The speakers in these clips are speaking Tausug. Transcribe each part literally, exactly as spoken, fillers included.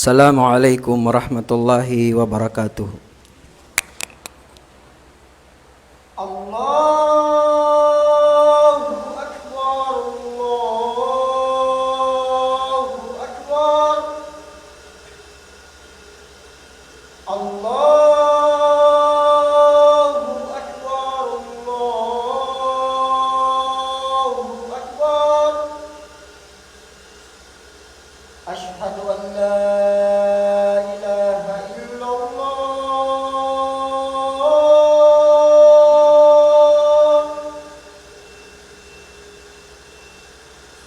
السلام عليكم ورحمة الله وبركاته. الله أكبر، الله أكبر، الله أكبر، الله أكبر. أشهد أن لا إله إلا الله.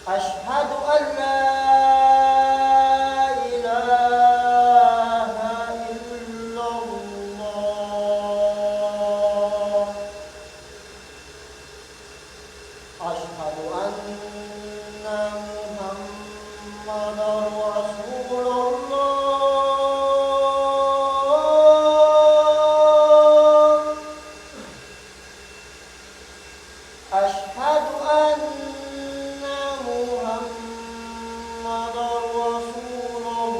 أشهد أن لا إله إلا الله. أشهد أن محمدا رسول الله. أشهد أن محمدا رسول الله.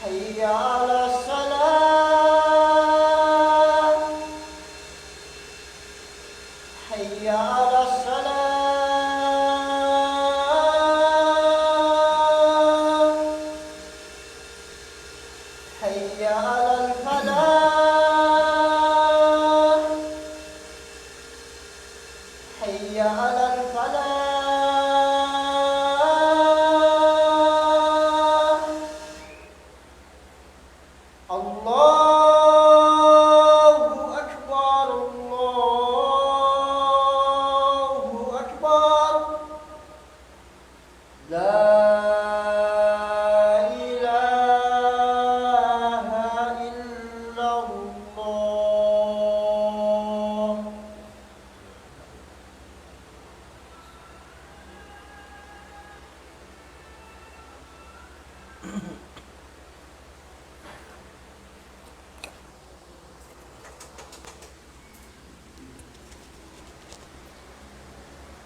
حي على الصلاة. حي على الصلاة. حي على الفلاح. حي على الفلاح. الله أكبر، الله أكبر. لا إله إلا الله.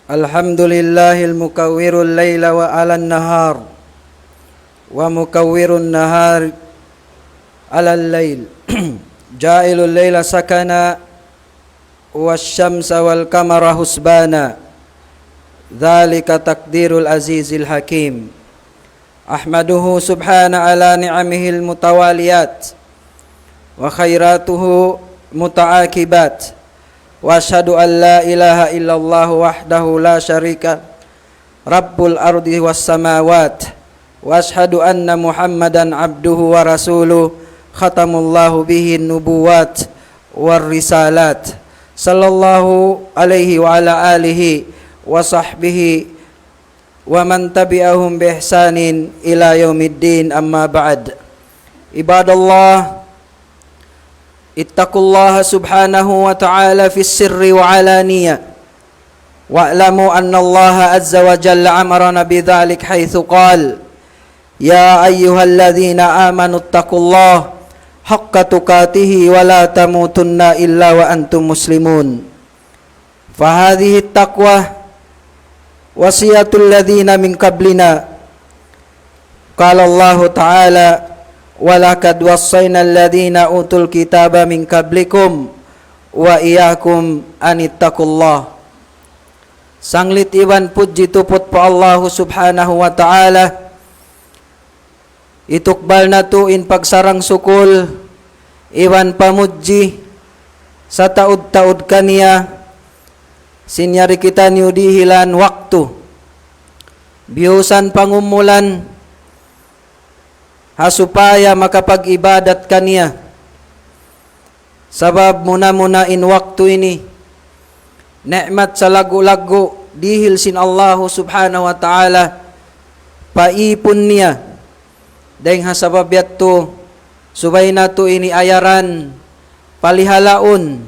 الحمد لله المكور الليل على النهار، ومكور النهار على الليل، جاعل الليل سكنا والشمس والقمر حسبانا، ذلك تقدير العزيز الحكيم. أحمده سبحانه على نعمه المتواليات وخيراته متعاقبات، وأشهد أن لا إله إلا الله وحده لا شريك له، رب الأرض والسماوات، وأشهد أن محمدا عبده ورسوله، ختم الله به النبوات والرسالات، صلى الله عليه وعلى آله وصحبه ومن تبعهم بإحسان إلى يوم الدين، أما بعد. عباد الله، اتقوا الله سبحانه وتعالى في السر وعلانية، واعلموا أن الله عز وجل أمرنا بذلك حيث قال: يا أيها الذين آمنوا اتقوا الله حق تقاته ولا تموتن إلا وأنتم مسلمون. فهذه التقوى وصية الذين من قبلنا. قال الله تعالى: ولقد وصينا الذين أوتوا الكتاب من قبلكم وإياكم أن اتقوا الله. Sanglit iban pudji tuput pa Allahu Subhanahu wa Ta'ala. Itukbal natu' in pagsarang-sukul iban pamudji sataud-taud kaniya sin yari kitaniyu dihilan waktu. Biyusan pangumulan ha supaya makapag-ibadat kaniya. Sabab muna-muna in waktu ini, ni'mat salaggu'-laggu' dihil sin Allahu Subhanahu wa Ta'ala pa īpun niya. Dayng ha sabab yadtu, subay natu' ini ayaran, palihalaun,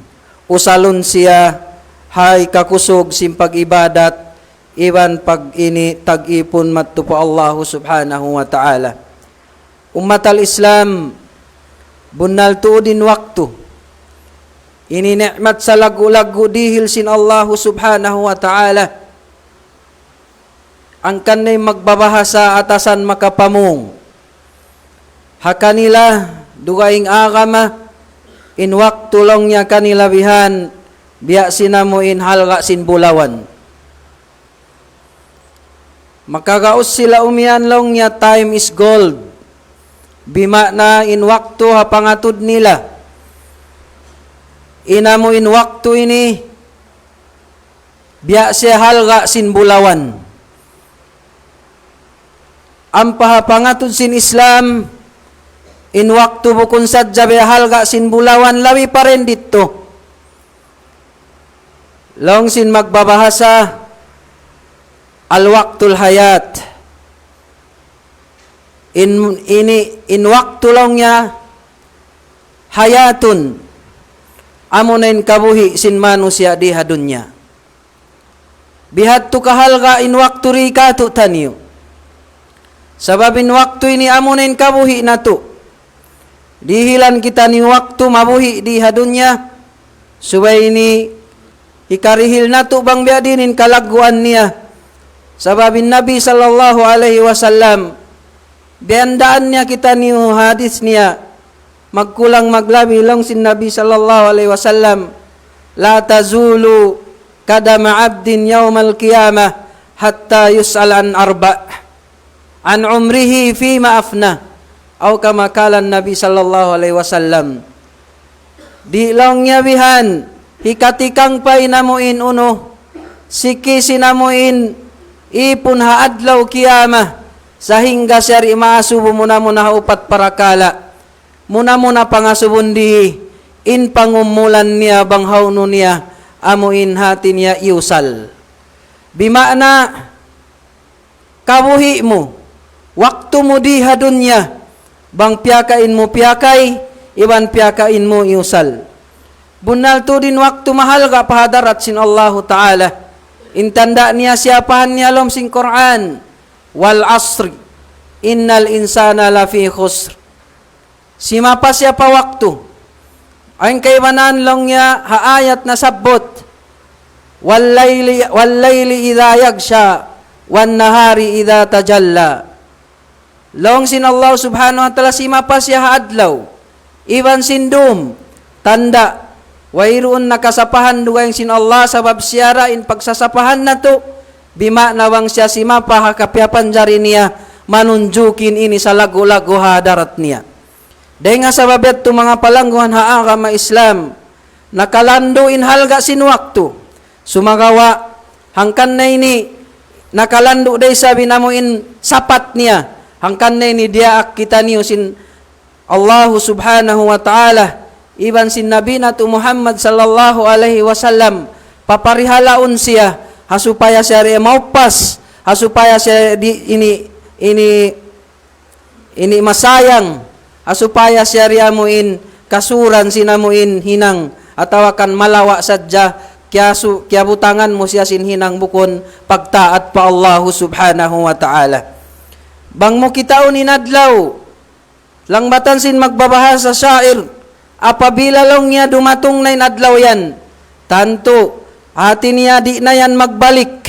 usalun siya, ha hikakusug sin pag-ibadat, iban pag ini tag-ipun madtu pa Allahu Subhanahu wa Ta'ala. Ummatal Islam, bunnal tuud in waktu. Ini ni'mat salaggu'-laggu' dihil sin Allahu Subhanahu wa Ta'ala. hangkan na in magbabahasa atasan makapamung ha kanila dugaing agama, in waktu laung niya kanila bihan, biya' sin amu in halga' sin bulawan. Makagaus sila umiyan laung niya time is gold. Bima'na in waktu ha pangatud nila. In amu in waktu ini, biya' siya halga' sin bulawan. Ampa ha pangatud sin Islam, in waktu bukun sadja biya' halga' sin bulawan labi pa dayn didtu. Laung sin magbabahasa, al-waqtul hayat. In, ini, in waktu laung niya hayatun, amuna in kabuhi' sin manusiya' di ha dunya. Bihadtu kahalga' in waktu di katu'taniyu. Sabab in waktu ini amuna in kabuhi' natu'. Dihilan kitaniyu waktu mabuhi' di ha dunya, subay ini hikarihil natu' bang biya' diin in kalagguan niya. Sabab in Nabi sallallahu alayhi wasallam, biyandaan niya kitaniyu hadis niya, magkulang maglabi laung sin Nabi sallallahu alayhi wasallam, لا تزول قدم عبد يوم القيامة حتى يسأل عن أربع. عن عمره فيما أفناه. أو كما قال النبي صلى الله عليه وسلم. Di' laung niya bihan, hikatikang pa in amu in unu, siki sin amu in ipun ha adlaw kiyamat, sahingga siya di' maasubu muna-muna ha upat parakala'. Muna-muna pangasubun di in pangumulan niya bang hawnu niya amu in hati niya iyusal. Bima'na, kabuhi' mu, waktu mu di ha dunya, bang piyakain mu piyakay, iban piyakain mu iyusal. Bunnal tuud in waktu mahalga' pa hadarat sin Allahu Ta'ala. In tanda' niya siyapahan niya lawm sin Qur'an, والعصر إن الإنسان لفي خسر. Simapa siya pa waktu. Awn kaibanan laung niya ha ayat nasabbut, والليل، والليل إذا يغشى، والنهار إذا تجلى. Laung sin Allah Subhanahu wa Ta'ala, simapa siya ha adlaw. Iban sin dum, tanda', wayruun na kasapahan dugaing sin Allah, sabab siya ra in pagsasapahan natu', bima'na bang siya simapa ha kapiyapanjari niya, manunjukin ini salaggu'-laggu' ha hadarat niya. Dayn ha sabab yadtu manga palangguhan ha agama Islam, nakalandu' in halga' sin waktu. Sumagawa', hangkan na ini, nakalandu' da isab in amu in sapat niya. Hangkan na ini diyaak kitaniyu sin Allahu Subhanahu wa Ta'ala, iban sin Nabi natu' Muhammad sallallahu alayhi wasallam, paparihalaun siya, ha supaya siya di' maupas, ha supaya siya di' ini, ini ini masayang, ha supaya siya di' amu in kasuran sin amu in hinang, atawa kan malawa' sadja, kiyasu-, kiyabutangan mu siya sin hinang bukun pagtaat pa Allahu Subhanahu wa Ta'ala. Bang mu kitaun in adlaw, langbatan sin magbabahasa syair, apabila laung niya dumatung na in adlaw yan, tantu, hati niya di' na yan magbalik.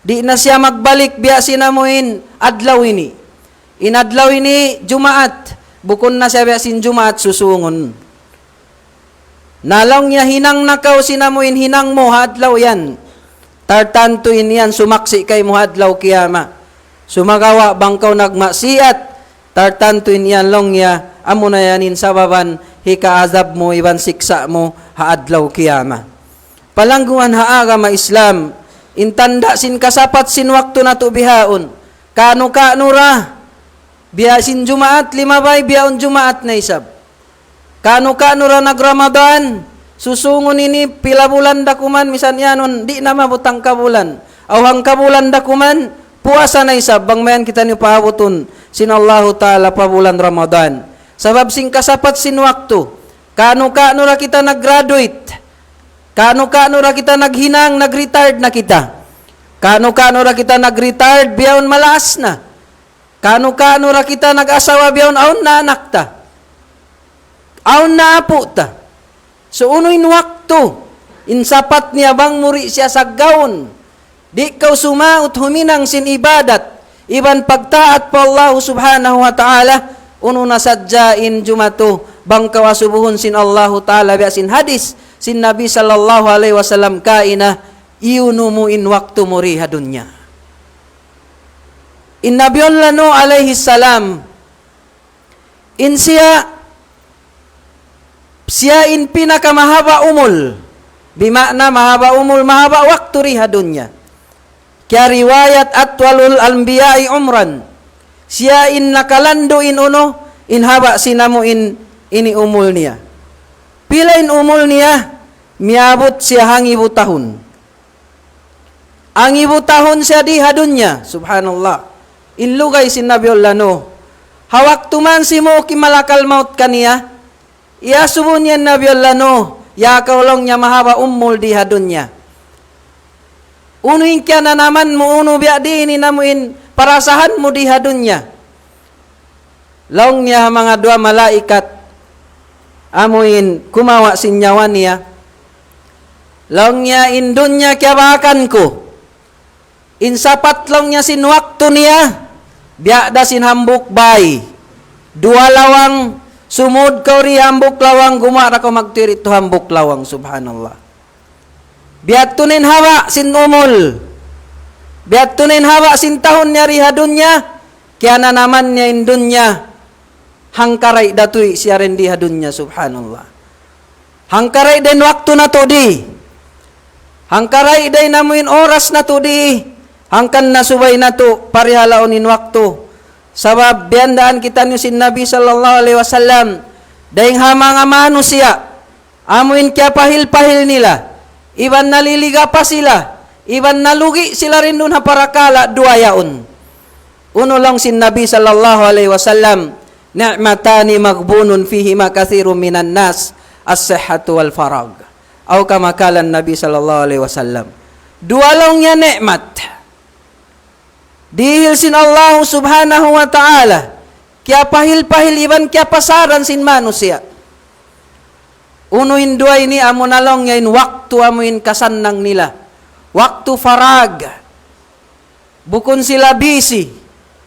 Di' na siya magbalik biya' sin amu in adlaw ini. In adlaw ini Jumaat, bukun na siya biya' sin Jumaat susūngun. Na laung niya hinang na kaw sin amu in hinang mu ha adlaw yan. Tartantu in yan sumaksi' kaymu ha adlaw kiyamat. Sumagawa' bang kaw nagmaksiat, tartantu in yan laung niya, amu na yan in sababan hikaazab mu iban siksa' mu ha adlaw kiyamat. Palangguan ha agama Islam, in tanda' sin kasapat sin waktu natu' bihaun. Kanu-kanu ra, biya' sin Jumaat limabay, bihaun Jumaat na isab. Kanu-kanu ra nag-Ramadan, susūngun ini pila bulan da kuman, misan iyanun, di' na maabut hangkabulan. Aw hangkabulan da kuman, puasa na isab, bang mayan kitaniyu paabutun sin Allahu Ta'ala pa bulan Ramadan. Sabab sin kasapat sin waktu, kanu-kanu ra kita nag-graduate, kanu-kanu ra kita naghinang, nag-retired na kita. Kanu-kanu ra kita nag-retired, bihaun malaas na. Kanu-kanu ra kita nag-asawa, bihaun awn na anak ta. Awn na apu' ta. So, unu in waktu, in sapat niya bang mu di' siya saggawun. Di' kaw sumaut huminang sin ibadat iban pagtaat pa Allahu Subhanahu wa Ta'ala, unu na sadja in jumatu, bang kaw asubuhun sin Allahu Ta'ala biya' sin hadis sin Nabi sallallahu alayhi wasallam kaina, iyunu mu in waktu mu di ha dunya. In Nabiullah Nuh alayhi salam, in siya, siya in pinakamahaba' umul. Bima'na mahaba' umul, mahaba' waktu di ha dunya. Kiyariwayat atwalul anbiya'i umran. Siya in nakalandu' in unu, in haba' sin amu in ini umul niya. Pila in umul niya, miyabut siya hangibu tahun. Hangibu tahun siya di ha dunya, subhanallah. In lugay sin Nabiullah Nuh. Ha waktu man simuuk in malakal maut kaniya, iyasubu niya in Nabiullah Nuh, ya kaw laung niya mahaba' umul di ha dunya. Unu in kiyananaman mu, unu biya' diin in amu in parasahan mu di ha dunya. Laung niya ha manga duwa malaikat, amu in kumawa' sin nyawa niya. Laung niya in dunya kiyabakan ku. In sapat laung niya sin waktu niya, biya' da sin hambuuk bay. Duwa lawang, sumud kaw di hambuuk lawang, gumuwa' da kaw magtuy didtu hambuuk lawang, subhanallah. Biya' tuud in haba' sin umul. Biya' tuud in haba' sin tahun niya di ha dunya, kiyananaman niya in dunya, hangkaray da tuud siya di ha dunya, subhanallah. Hangkaray da in waktu natu' di. Hangkaray da in amu in oras natu' di. Hangkan na subay natu' parihalaun in waktu. Sabab biyandaan kitaniyu sin Nabi sallallahu alayhi wasallam, dayng ha manga manusiya', amu in kiyapahil-pahil nila, iban naliligapa sila, iban nalugi' sila duun ha parakala' duwa yaun. Unu laung sin Nabi sallallahu alayhi wasallam, نعمتان مغبون فيهما كثير من الناس الصحة والفراغ. أو كما قال النبي صلى الله عليه وسلم. Duwa laung niya ni'mat. Dihil sin Allahu subhanahu wa ta'ala. Kiyapahil-pahil iban kiyapasaran sin manusiya'. Unu in duwa ini, amu na laung niya in waktu amu in kasannang nila. Waktu farag. Bukun sila busy.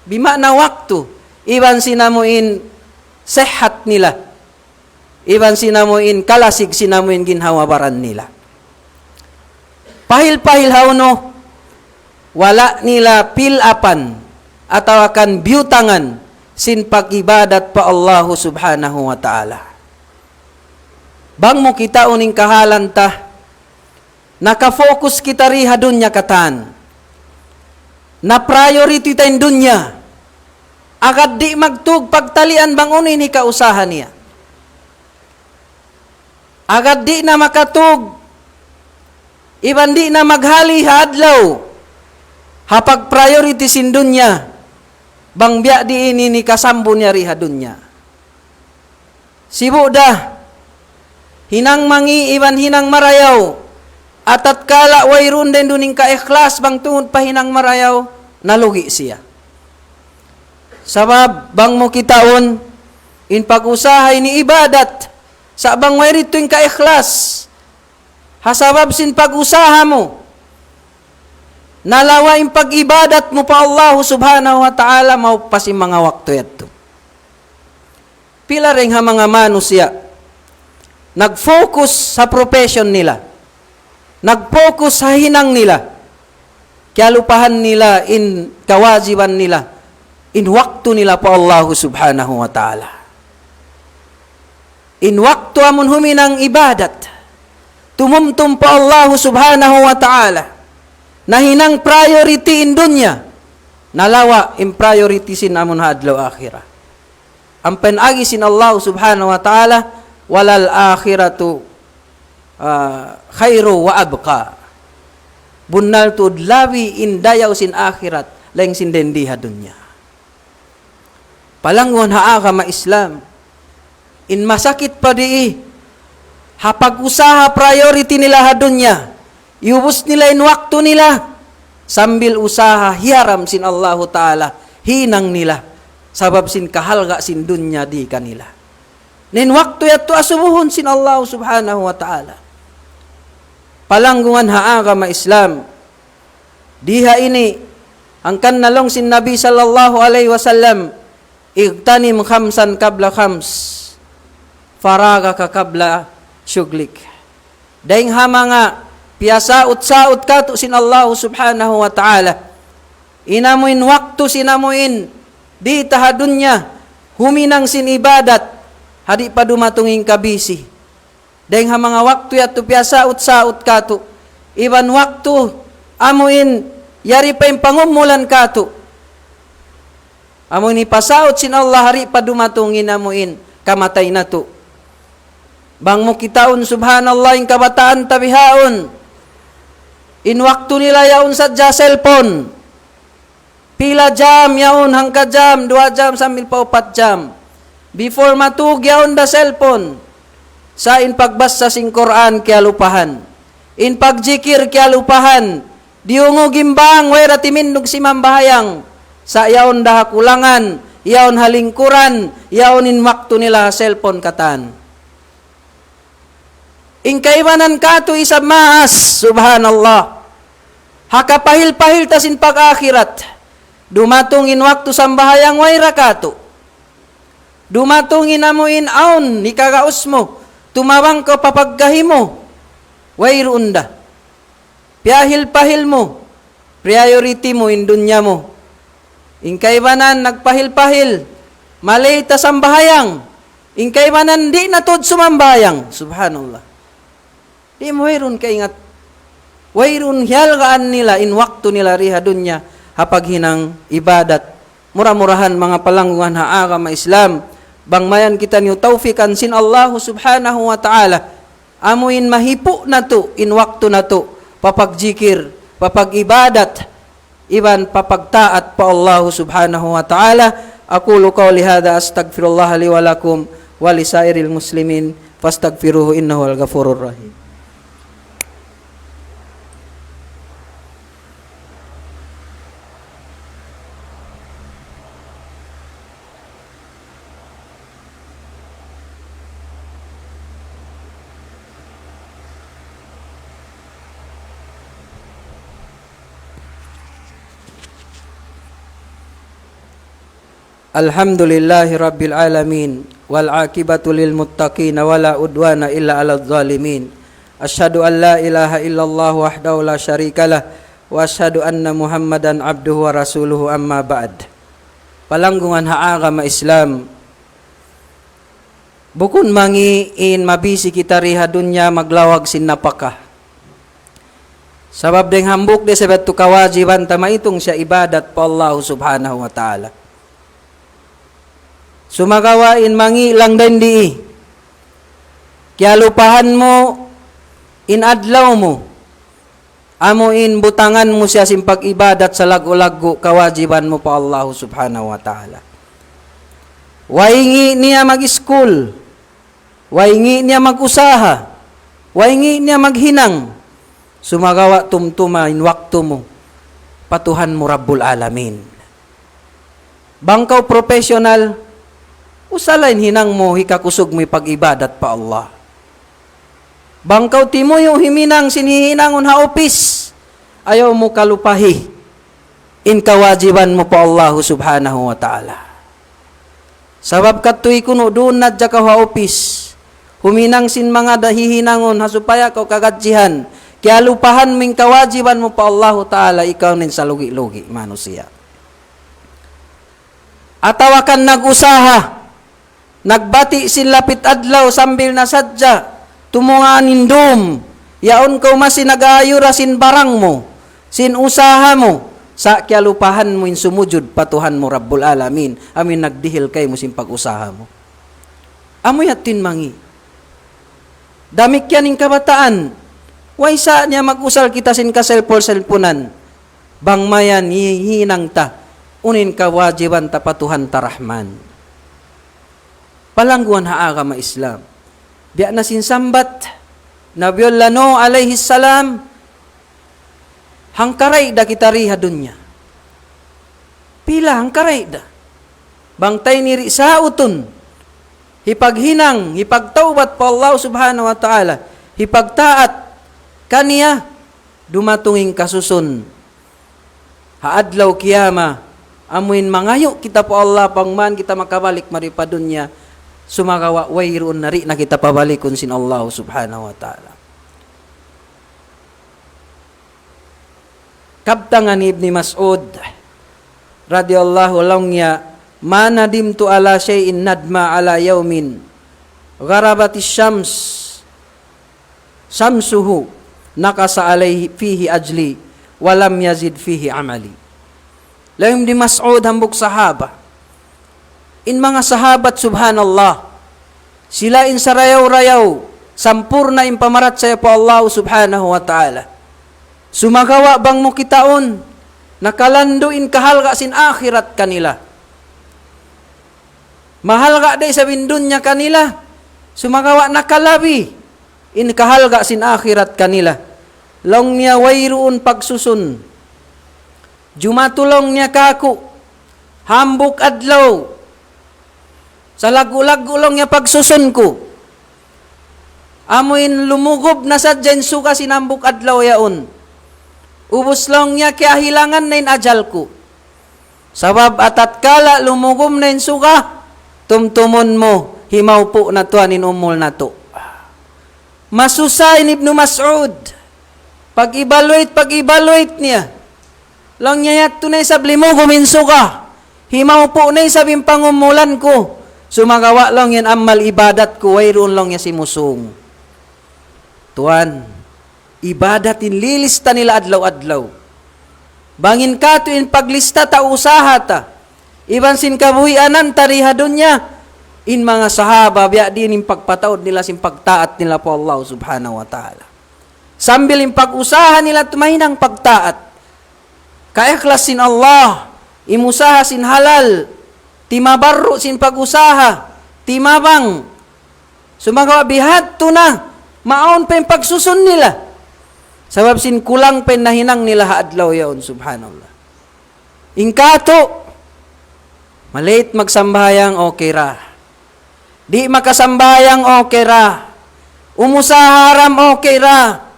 Bima'na waktu. Iban sin amu in sehat nila. Iban sin amu in kalasig sin amu in ginhawa-baran nila. Pahil-pahil hawnu, wala' nila pil-apan atawa kan biyutangan sin pag-ibadat pa Allahu subhanahu wa ta'ala. Bang mu kitaun in kahalan ta, naka-focus kita di ha dunya katan. Na-priority ta in dunya. Agad di' magtug pagtalian bang unu in hikausaha niya. Agad di' na makatug, iban di' na maghali ha adlaw, ha pag-priority sin dunya, bang biya' diin in hikasambu niya di ha dunya. Sibu' da, hinang mangi' iban hinang marayaw, atatkala wayruun da duun in kaikhlas bang tungud pa hinang marayaw, nalugi' siya. Sabab, bang mu kitaun, in pag-usaha ini ibadat, sa' bang way didtu in kaikhlas, ha sabab sin pag-usaha mu, nalawa' in pag-ibadat mu pa Allahu subhanahu wa ta'ala, maupas in manga waktu yadtu. Pila dayng ha manga manusiya', nag-focus ha profession nila, nag-focus ha hinang nila, kiyalupahan nila in kawajiban nila, in waktu nila pa Allahu subhanahu wa ta'ala. In waktu amun huminang ibadat, tumumtum pa Allahu subhanahu wa ta'ala, nahinang priority in dunya, nalawa' in priority sin amun ha adlaw akhirat. Ampa in agi sin Allah subhanahu wa ta'ala, وللآخرة خير وأبقى. Bunnal tuud labi in dayaw sin akhirat, laung sin dindi ha dunya. Palangguan ha agama Islam, in masakit pa dii, ha pag-usaha priority nila ha dunya, iyubus nila in waktu nila, sambil usaha hiyaram sin Allahu Ta'ala, hinang nila, sabab sin kahalga' sin dunya di kanila. Na in waktu yadtu asubuhun sin Allah Subhanahu wa Ta'ala. Palanggungan ha agama Islam, Di ha ini, hangkan na laung sin Nabi sallallahu alayhi wasallam, "اغتنم خمسا قبل خمس، فراغك قبل شغلك." Dayng ha manga piyasaut-saut katu' sin Allah subhanahu wa ta'ala. In amuin waktu sin amuin dī ta ha dunya, huminang sin ibadat, ha di' pa dumatung in kabisi. Dayng ha manga waktu yadtu piyasaut-saut katu'. Iban waktu amuin yari pa in pangumulan katu'. Amuin hipasaut sin Allah ha di' pa dumatung in amuin kamatay natu'. Bang mu kitaun, subhanallah, in kabataan ta bihaun. In waktu nila yaun sadja cellphone. Pila jam yaun, hangka jam, duwa jam, sambil pa upat jam. Before matug yaun da cellphone. Sa' in pagbassa sin Qur'an kiyalupahan. In pagjikir kiyalupahan. Diyungug in bang, way da timindug simambahayang. Sa' yaun da ha kulangan, yaun ha lingkuran, yaun in waktu nila ha cellphone katan. In kaibanan katu' isab maas, subhanallah. Ha kapahil-pahil ta sin pag-akhirat. Dumatung in waktu sambahayang way ra katu'. Dumatung in amuin awn hikagaus mu, tumabang kaw pa pagkahi mu. Wayruun da. Piyahil-pahil mu, priority mu in dunya mu. In kaibanan nagpahil-pahil, malay ta sambahayang. In kaibanan di' na tuud sumambahayang. Subhanallah. Di' mu wayruun kaingat. Wayruun hiyalgaan nila in waktu nila dī ha dunya ha paghinang ibadat. Mura-murahan manga palanggungan ha agama Islam, bang mayan kitaniyu tawfikan sin Allahu subhanahu wa ta'ala, amuin mahipu' natu' in waktu natu' pa pagjikir, pa pag-ibadat, iban pa pagtaat pa Allahu subhanahu wa ta'ala. أقول قولي هذا أستغفر الله لي ولكم ولسائر المسلمين فاستغفروه إنه هو الغفور الرحيم. الحمد لله رب العالمين، والعاقبة للمتقين، ولا عدوان إلا على الظالمين. أشهد أن لا إله إلا الله وحده لا شريك له، وأشهد أن محمدا عبده ورسوله، أما بعد. Palanggungan ha agama Islam, bukun mangi' in mabisi kita dī ha dunya maglawag sin napaka. Sabab dayng hambuuk da isab yadtu kawajiban ta, maitung siya ibadat pa Allahu subhanahu wa ta'ala. Sumagawa' in mangi' lang dayn dī, kiyalupahan mu in adlaw mu, amuin butangan mu siya sin pag-ibadat salaggu'-laggu' kawajiban mu pa Allahu subhanahu wa ta'ala. Way ngi' niya mag-iskul, way ngi' niya mag-usaha, way ngi' niya maghinang, sumagawa' tumtuma in waktu mu, pa Tuhan mu Rabbul Alamin. Bang kaw professional, usala in hinang mu, hikakusug mu pag-ibadat pa Allah. Bang kaw timuyu' huminang sin hihinangun ha upis, ayaw mu kalupahi in kawajiban mu pa Allahu subhanahu wa ta'ala. Sabab katu' kunu' duun na hadja kaw ha upis, huminang sin manga da hihinangun ha supaya kaw kagadjihan, kiyalupahan mu in kawajiban mu pa Allahu ta'ala, ikaw na in salugi'-lugi' manusiya'. Atawa kan nag-usaha, nagbati' sin lapit adlaw sambil na sadja tumungan in dum, yaun kaw masi nag-aayura sin barang mu, sin usaha mu, sa' kiyalupahan mu in sumujud pa Tuhan mu Rabbul Alamin, amuin nagdihil kaymu sin pag-usaha mu. Amu yadtu in mangi'. Damikkiyan in kabataan, way sa niya mag-usal kita sin kaselpon-selponan. Bang mayan hihinang ta, unu in kawajiban ta pa Tuhan ta Rahman. Palangguan ha agama Islam. Biya' na sin sambat Nabiullah Nuh alayhi salam, hangkaray da kita dī ha dunya. Pila hangkaray da. Bang ta ini dī sautun, hipaghinang, hipagtawbat pa Allah subhanahu wa ta'ala, hipagtaat kaniya, dumatung in kasusun. Ha adlaw kiyama, amuin mangayu' kita pa Allah, bang man kita makabalik mari pa dunya, sumagawa' wayruun na di' na kita pabalikun sin Allah subhanahu wa ta'ala. Kabtangan Ibni Mas'ud, radiyallahu, laung niya, ما ندمت على شيء ندم على يوم غربت الشمس شمسه نقص عليه فيه أجلي ولم يزد فيه عملي. Laung Ibni Mas'ud hambuuk sahaba. In manga sahabat, subhanallah, sila in sarayaw-rayaw, sampurna' in pamarachaya pa Allah subhanahu wa ta'ala. Sumagawa' bang mu kitaun, nakalandu' in kahalga' sin akhirat kanila. Mahalga' da isab in dunya kanila, sumagawa' nakalabi in kahalga' sin akhirat kanila. Laung niya wayruun pagsusun. Jumatu laung niya kāku' hambuuk adlaw. Salaggu'-laggu' laung niya pagsusun ku. Amuin lumugub na sadja in suga sin hambuuk adlaw yaun. Ubus laung niya kiyahilangan na in ajal ku. Sabab atatkala lumugub na in suga, tumtumun mu, himawpu' na tuwan in umul natu'. Masusa in Ibnu Mas'ud. Pag-evaluate, pag-evaluate niya. Laung niya yadtu na isab limugub in suga. Himawpu' na isab in pangumulan ku. Sumagawa' laung yan amal ibadat ku, wayruun laung niya simusung. Tuwan, ibadat in lilista nila adlaw-adlaw. Bang in katu' in paglista ta usaha ta. Iban sin kabuhianan ta di ha dunya, in manga sahaba, biya' diin in pagpataud nila sin pagtaat nila pa Allah subhanahu wa ta'ala. Sambil in pag-usaha nila tumahinang pagtaat. Kaikhlas sin Allah, imusaha sin halal, timabarru' sin pag-usaha, timabang. Sumagawa' bihadtu na, maawn pa in pagsusun nila. Sabab sin kulang pa in nahinang nila ha adlaw yaun, subhanallah. In katu', malate magsambahayang, okay ra. Di' makasambahayang, okay ra. Umusaha haram, okay ra.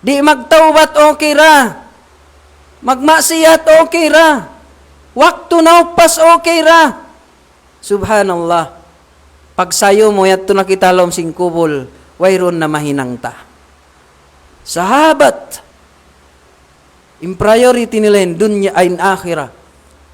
Di' magtawbat, okay ra. Magmaksiyat, okay ra. Waktu nauppas, okay ra. Subhanallah. Pagsayu mu, yadtu na kita ha lawm sin kubul, wayruun na mahinang ta. Sahabat, in priority nila in dunya, ay in akhirah.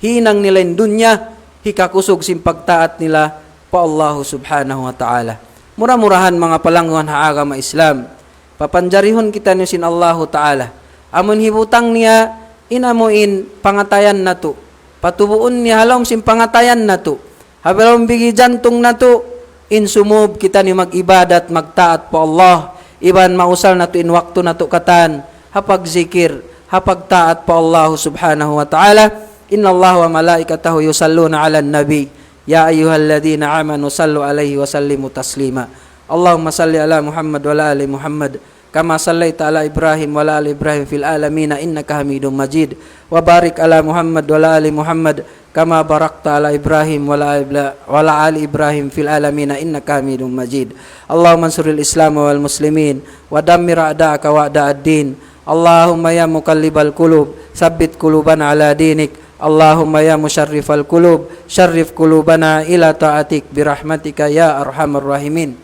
Hinang nila in dunya, hikakusug sin pagtaat nila pa Allahu subhanahu wa ta'ala. Mura-murahan manga palangguan ha agama Islam, papanjarihun kitaniyu sin Allahu ta'ala. Amun hibutang niya, in amu in pangatayan natu'. Patubuun niya ha lawm sin pangatayan natu'. Ha lawm bigi jantung natu', in sumūb kitaniyu mag-ibadat, magtaat pa Allah, iban mausal natu' in waktu natu' katan, ha pagzikir, ha pagtaat pa Allah subhanahu wa ta'ala. إن الله وملائكته يصلون على النبي يا أيها الذين آمنوا صلوا عليه وسلموا تسليما. اللهم صل على محمد وعلى آل محمد كما صليت على إبراهيم وعلى آل إبراهيم في العالمين إنك حميد مجيد. وبارك على محمد وعلى آل محمد كما باركت على إبراهيم وعلى آل، وعلى آل إبراهيم في العالمين إنك حميد مجيد. اللهم انصر الإسلام والمسلمين ودمر أعداءك وأعداء الدين. اللهم يا مقلب القلوب ثبت قلوبنا على دينك. اللهم يا مصرف القلوب صرف قلوبنا إلى طاعتك برحمتك يا أرحم الراحمين.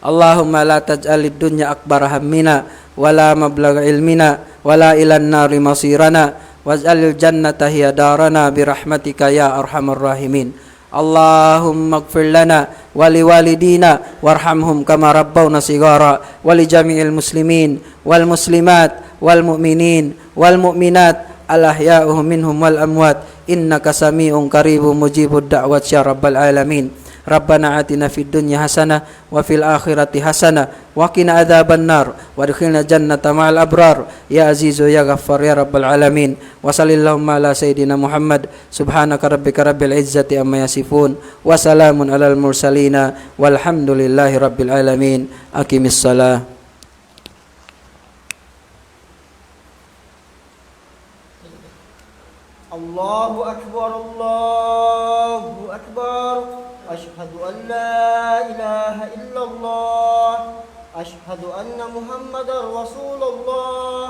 اللهم لا تجعل الدنيا أكبر همنا ولا مبلغ علمنا ولا إلى النار مصيرنا واجعل الجنة هي دارنا برحمتك يا أرحم الراحمين. اللهم اغفر لنا ولوالدينا وارحمهم كما ربونا صغارا ولجميع المسلمين والمسلمات والمؤمنين والمؤمنات الأحياء منهم والأموات إنك سميع قريب مجيب الدعوات يا رب العالمين. ربنا آتنا في الدنيا حسنة وفي الآخرة حسنة وقنا عذاب النار وأدخلنا الجنة مع الأبرار يا عزيز يا غفار يا رب العالمين. وصل اللهم على سيدنا محمد. سبحان ربك رب العزة عما يصفون وسلام على المرسلين والحمد لله رب العالمين. أقم الصلاة. الله أكبر، الله أكبر. أشهد أن لا إله إلا الله. أشهد أن محمدا رسول الله.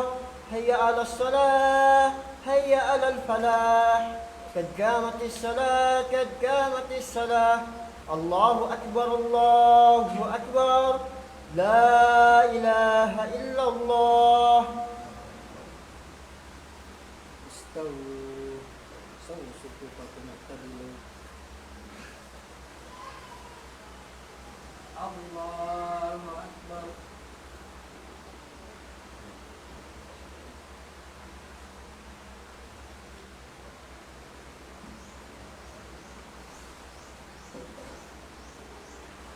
حي على الصلاة، حي على الفلاح، قد قامت الصلاة، قد قامت الصلاة. الله أكبر، الله أكبر، لا إله إلا الله. استووا، استووا صفوفكم واعتدلوا. الله أكبر.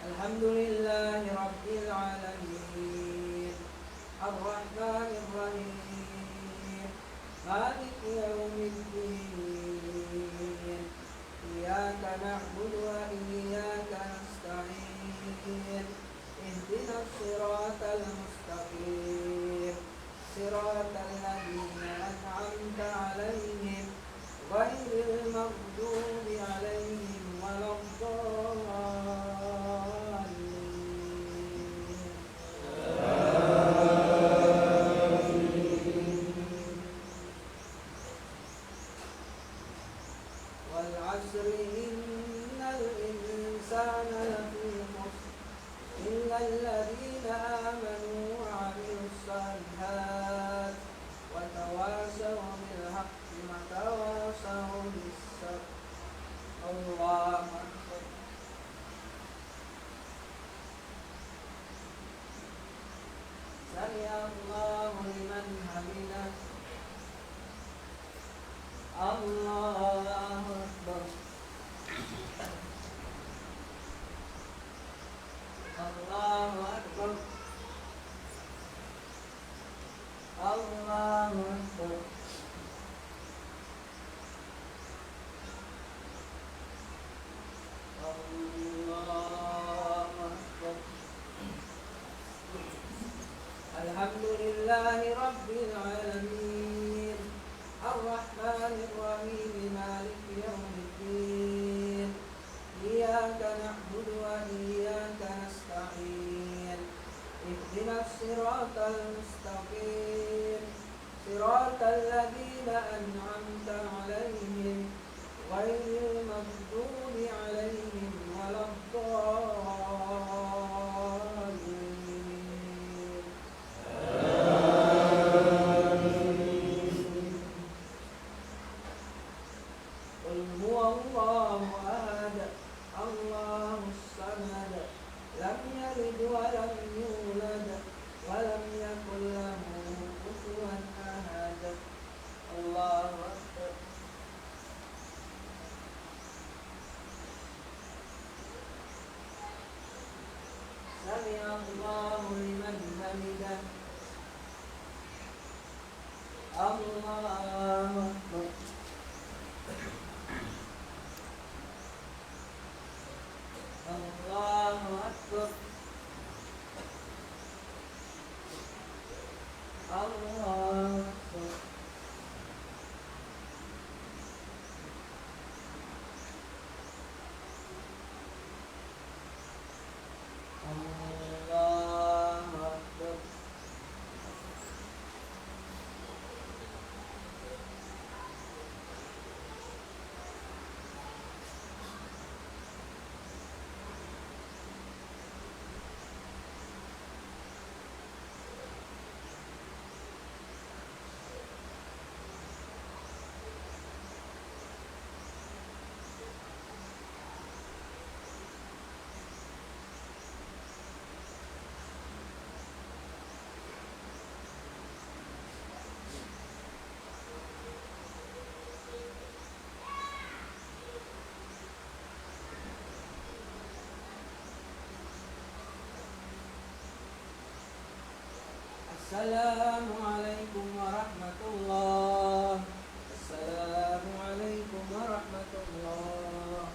الحمد لله رب العالمين. الرحمن الرحيم. مالك يوم الدين. إياك نعبد وإياك نستعين. اهدنا الصراط المستقيم. صراط الذين أنعمت عليهم غير المغضوب عليهم ولا الضالين. والعصر إن الإنسان لفي خسر إلا الذين آمنوا وعملوا الصالحات وتواصوا بالحق وتواصوا بالصبر. الله أكبر. سمع الله لمن حمده. الله أكبر. الله أكبر. الله أكبر. الله أكبر. الحمد لله رب العالمين. الرحمن الرحيم. مالك يوم الدين. إياك نعبد وإياك نستعين. اهدنا الصراط المستقيم. صراط الذين أنعمت عليهم غير المغضوب عليهم ولا الضالين. آمين. قل هو الله أحد، الله الصمد، لم يلد ولم يولد، ولم يكن له كفوا أحد. الله أكبر. سمع الله لمن حمده. الله أكبر. الله أكبر. الله أكبر. الله أكبر. السلام عليكم ورحمة الله. السلام عليكم ورحمة الله.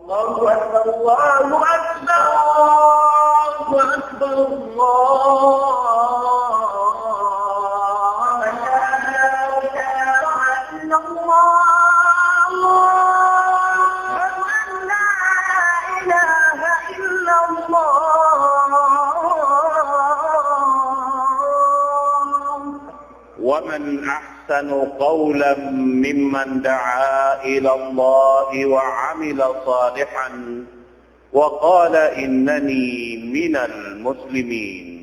الله أكبر، الله أكبر، الله أكبر، الله أكبر. أشهد أن لا إله إلا الله. أشهد أن لا إله إلا الله. ومن أحسن قولا ممن دعا إلى الله وعمل صالحا وقال إنني من المسلمين.